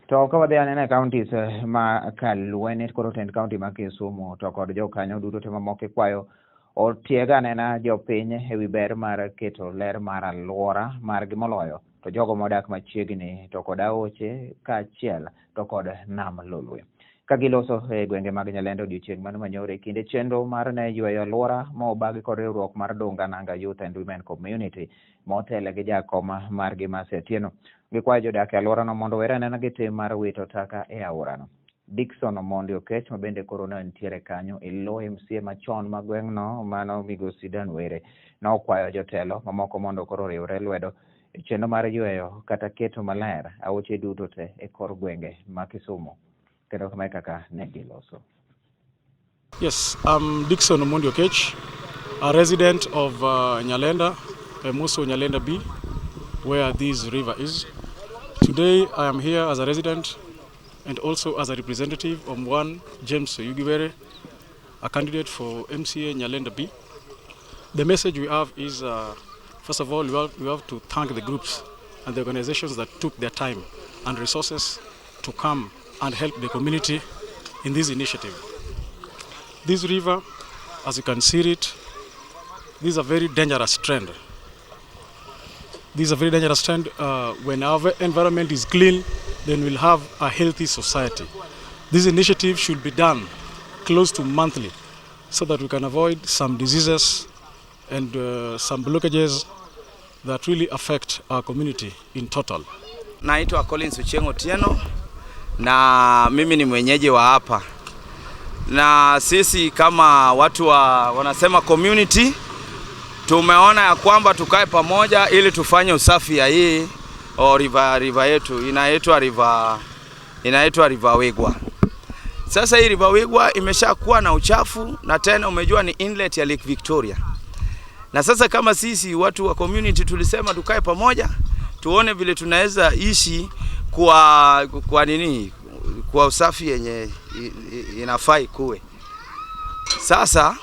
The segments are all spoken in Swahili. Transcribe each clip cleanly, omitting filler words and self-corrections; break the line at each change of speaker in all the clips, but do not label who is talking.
To ka wadhi anena e counties ma kaluwe koro tend county ma Kisumu to kod jokanyo duto te mamoko ikwayo otieg anena jopiny ewi ber mar keto ler mar alwora margi moloyo to jogo modak machiegni to kod aoche kaachiel to kod nam Lolwe. Ka giloso e gwenge mag Nyalenda odiochieng' mano manyoro e kinde chenro mar ne yweyo alwora mobagi kod riwruok mar Dunga Nanga Youth and Women Community motelo gi jakom margi Mercy Atieno. Gikwayo jodak e alworano mondo owere anena gi tim mar wito taka e aorano. Dickson Omondi Okech ma bende koro ne nitiere kanyo e lo MCA machon ma gweng'no mano migosi Dan Were nokwayo jotelo mamoko mondo koro oriwre lwedo e chenro mar yweyo kata keto maler aoche duto te e kor gwenge ma Kisumu. Kendo kama e kaka ne giloso.
Yes, I'm Dixon Omondi Okech, a resident of Nyalenda, Muso Nyalenda B, where this river is. Today I am here as a resident and also as a representative of one James Oyugi Were, a candidate for MCA Nyalenda B. The message we have is, first of all, we have to thank the groups and the organizations that took their time and resources to come and help the community in this initiative. This river, as you can see it, this is a very dangerous trend. This is a very dangerous trend. When our environment is clean, then we'll have a healthy society. This initiative should be done close to monthly so that we can avoid some diseases and some blockages that really affect our community in total.
Naitwa Collins Ochieng Otieno na mimi ni mwenyeji wa hapa, na sisi kama watu wa wanasema community tumeona ya kwamba tukae pamoja ili tufanye usafi ya hii river yetu inaitwa River Wigwa. Sasa hii River Wigwa imeshakuwa na uchafu na tena umejua ni inlet ya Lake Victoria. Na sasa kama sisi watu wa community tulisema tukae pamoja tuone vile tunaweza ishi kwa nini, kwa usafi yenye inafaa ikuwe. Sasa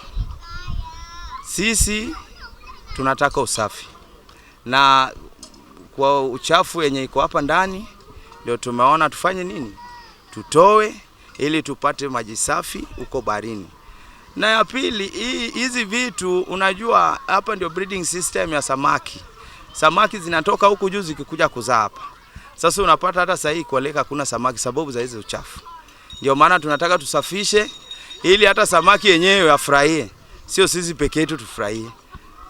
sisi tunataka usafi na kwa uchafu yenye iko hapa ndani ndio tumeona tufanye nini, tutoe ili tupate maji safi huko baharini. Na ya pili, hizi vitu unajua, hapa ndio breeding system ya samaki. Samaki zinatoka huku juu zikikuja kuzaa hapa. Sasa unapata hata sahii kwa lake hakuna samaki sababu za hizi uchafu. Ndio maana tunataka tusafishe ili hata samaki yenyewe afurahie, sio sisi peke yetu tufurahie.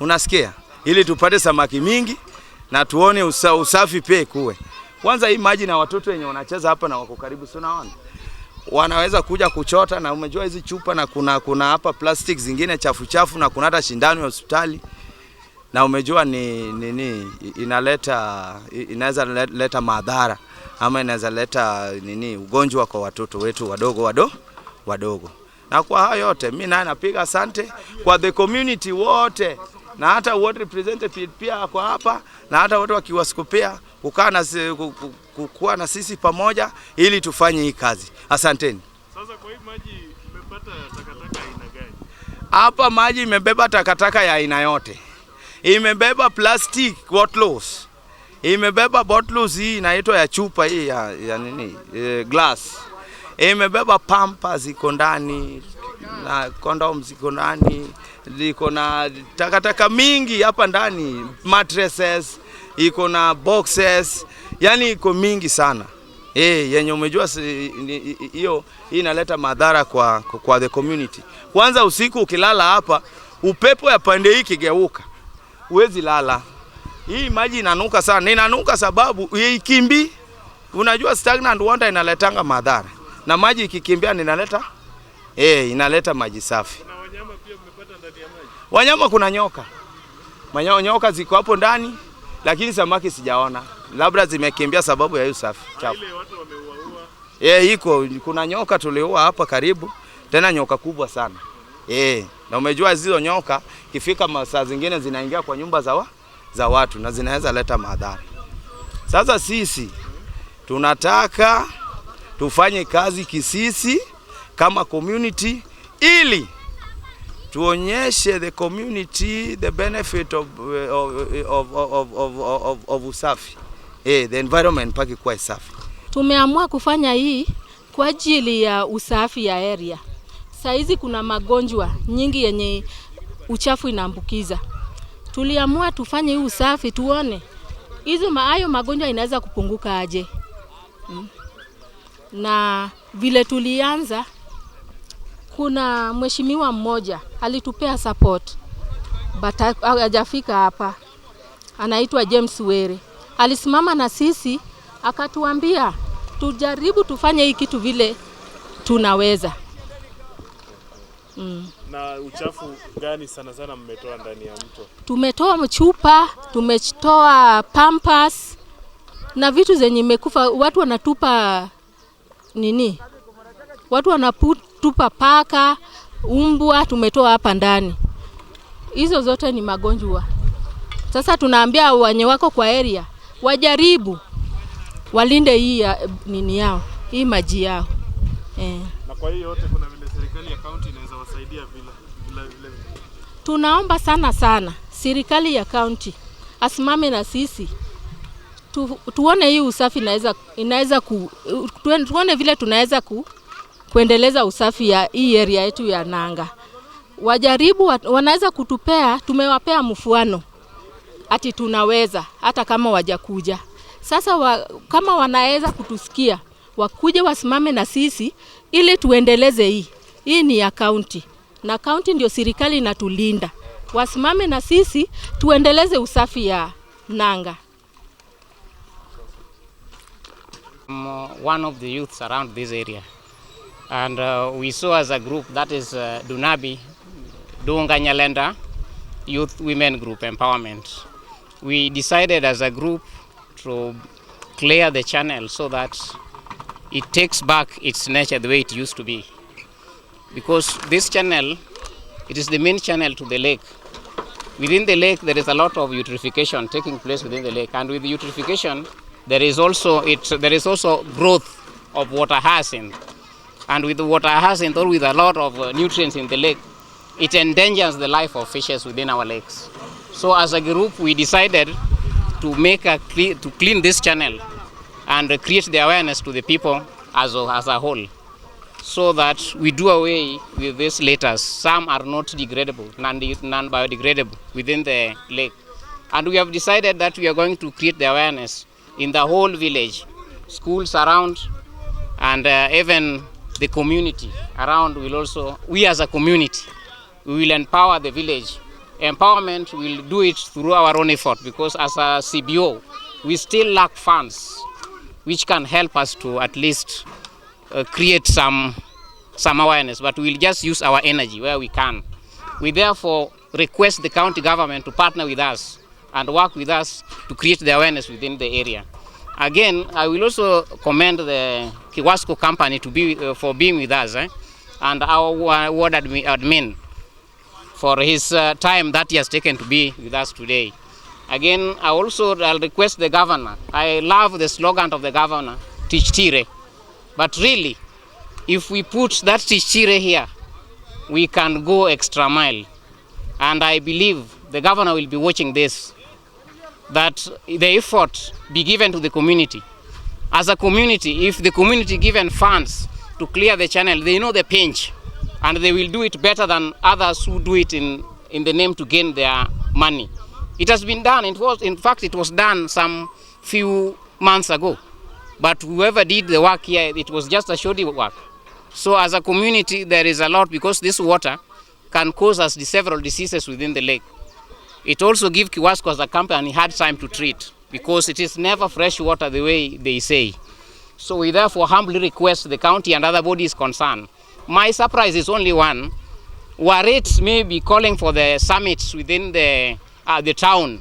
Unasikia? Ili tupate samaki mingi na tuone usafi pia ikuwe. Kwanza hii maji na watoto wenye wanacheza hapa na wako karibu, si unaona? Wanaweza kuja kuchota na umejua hizi chupa na kuna hapa plastic zingine chafu chafu na kuna hata shindano ya hospitali na umejua ni nini inaweza leta madhara ama inaweza leta nini ugonjwa kwa watoto wetu wadogo wadogo. Na kwa hayo yote mi naye napiga asante kwa the community wote na hata ward representative pia kwa hapa na hata watu wa Kiwasco pia kukaa na kuwa na sisi pamoja ili tufanye hii kazi. Asanteni.
Sasa kwa hii maji mmepata takataka aina gani?
Hapa maji imebeba takataka ya aina yote. Imebeba plastic bottles. Imebeba bottles hii inaitwa ya chupa hii ya nini? Glass. Imebeba pampers ziko ndani na condoms ziko ndani, iko na takataka mingi hapa ndani, mattresses, iko na boxes, yani iko mingi sana. Yenye umejua hiyo hii inaleta madhara kwa the community. Kwanza usiku ukilala hapa, upepo ya pande hii ikigeuka, huwezi lala. Hii maji inanuka sana, inanuka sababu ikimbi. Unajua stagnant water inaletanga madhara, na maji ikikimbia inaleta maji safi.
Na wanyama pia mmepata ndani ya maji?
Wanyama kuna nyoka. Nyoka ziko hapo ndani, lakini samaki sijaona. Labda zimekimbia sababu ya hiyo usafi chafu.
Ile watu wameuaua.
Iko kuna nyoka tuliua hapa karibu, tena nyoka kubwa sana. Na umejua hizo nyoka kifika masaa zingine zinaingia kwa nyumba za watu na zinaweza leta madhara. Sasa sisi tunataka tufanye kazi kisisi kama community ili tuonyeshe the community the benefit of usafi. The environment paki kuwa safi.
Tumeamua kufanya hii kwa ajili ya usafi ya area. Saizi kuna magonjwa nyingi yenye uchafu inaambukiza. Tuliamua tufanye hii usafi tuone hizo hayo magonjwa inaweza kupunguka aje. Na vile tulianza, kuna mheshimiwa mmoja alitupea support but hajafika hapa, anaitwa James Were. Alisimama na sisi akatuambia tujaribu tufanye hii kitu vile tunaweza.
Na uchafu gani sana sana mmetoa ndani ya mto?
Tumetoa mchupa, tumetoa pampers na vitu zenye imekufa. Watu wanatupa nini? Watu wanatupa paka, umbwa, tumetoa hapa ndani. Hizo zote ni magonjwa. Sasa tunaambia wenye wako kwa area wajaribu walinde hii nini yao, hii maji yao.
Na kwa hiyo yote kuna vile serikali ya kaunti inaweza wasaidia vile vile vile?
Tunaomba sana sana serikali ya kaunti asimame na sisi tuone hii usafi inaweza tuone vile tunaweza kuendeleza usafi ya hii area yetu ya Nanga. Wajaribu wanaweza kutupea, tumewapea mfano ati tunaweza hata kama wajakuja. Sasa kama wanaweza kutusikia, wakuje wasimame na sisi ili tuendeleze hii. Hii ni ya kaunti na kaunti ndio serikali inatulinda. Wasimame na sisi tuendeleze usafi ya Nanga.
I'm one of the youths around this area, and we saw as a group, that is Dunabi, Dunga Nyalenda Youth Women Group Empowerment. We decided as a group to clear the channel so that it takes back its nature the way it used to be. Because this channel, it is the main channel to the lake. Within the lake, there is a lot of eutrophication taking place within the lake, and with the eutrophication, there is also growth of water hyacinth. And with the water hyacinth, or with a lot of nutrients in the lake, it endangers the life of fishes within our lakes. So as a group, we decided to to clean this channel and create the awareness to the people as a whole, so that we do away with these litters. Some are not degradable, non-biodegradable within the lake. And we have decided that we are going to create the awareness in the whole village, schools around, and even the community around will also, we as a community, we will empower the village. Empowerment will do it through our own effort, because as a CBO, we still lack funds which can help us to at least create some awareness, but we'll just use our energy where we can. We therefore request the county government to partner with us and work with us to create the awareness within the area. Again, I will also commend the Kiwasco company for being with us, and our ward admin for his time that he has taken to be with us today. Again, I'll request the governor. I love the slogan of the governor, Tichtire. But really, if we put that Tichtire here, we can go extra mile. And I believe the governor will be watching this, that the effort be given to the community. As a community, if the community given funds to clear the channel, they know the pinch, and they will do it better than others who do it in the name to gain their money. It has been done. In fact, it was done some few months ago. But whoever did the work here, it was just a shoddy work. So as a community, there is a lot, because this water can cause us several diseases within the lake. It also gives Kiwasco as a company hard time to treat, because it is never fresh water the way they say. So we therefore humbly request the county and other bodies concerned. My surprise is only one. Warets may be calling for the summits within the town.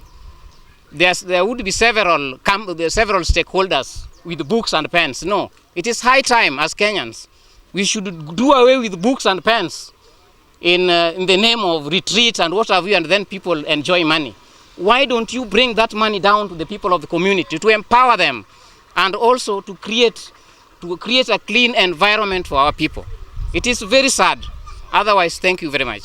There would be several stakeholders with books and pens. No, it is high time as Kenyans. We should do away with books and pens in the name of retreat and what have you, and then people enjoy money. Why don't you bring that money down to the people of the community to empower them and also to create a clean environment for our people? It is very sad. Otherwise, thank you very much.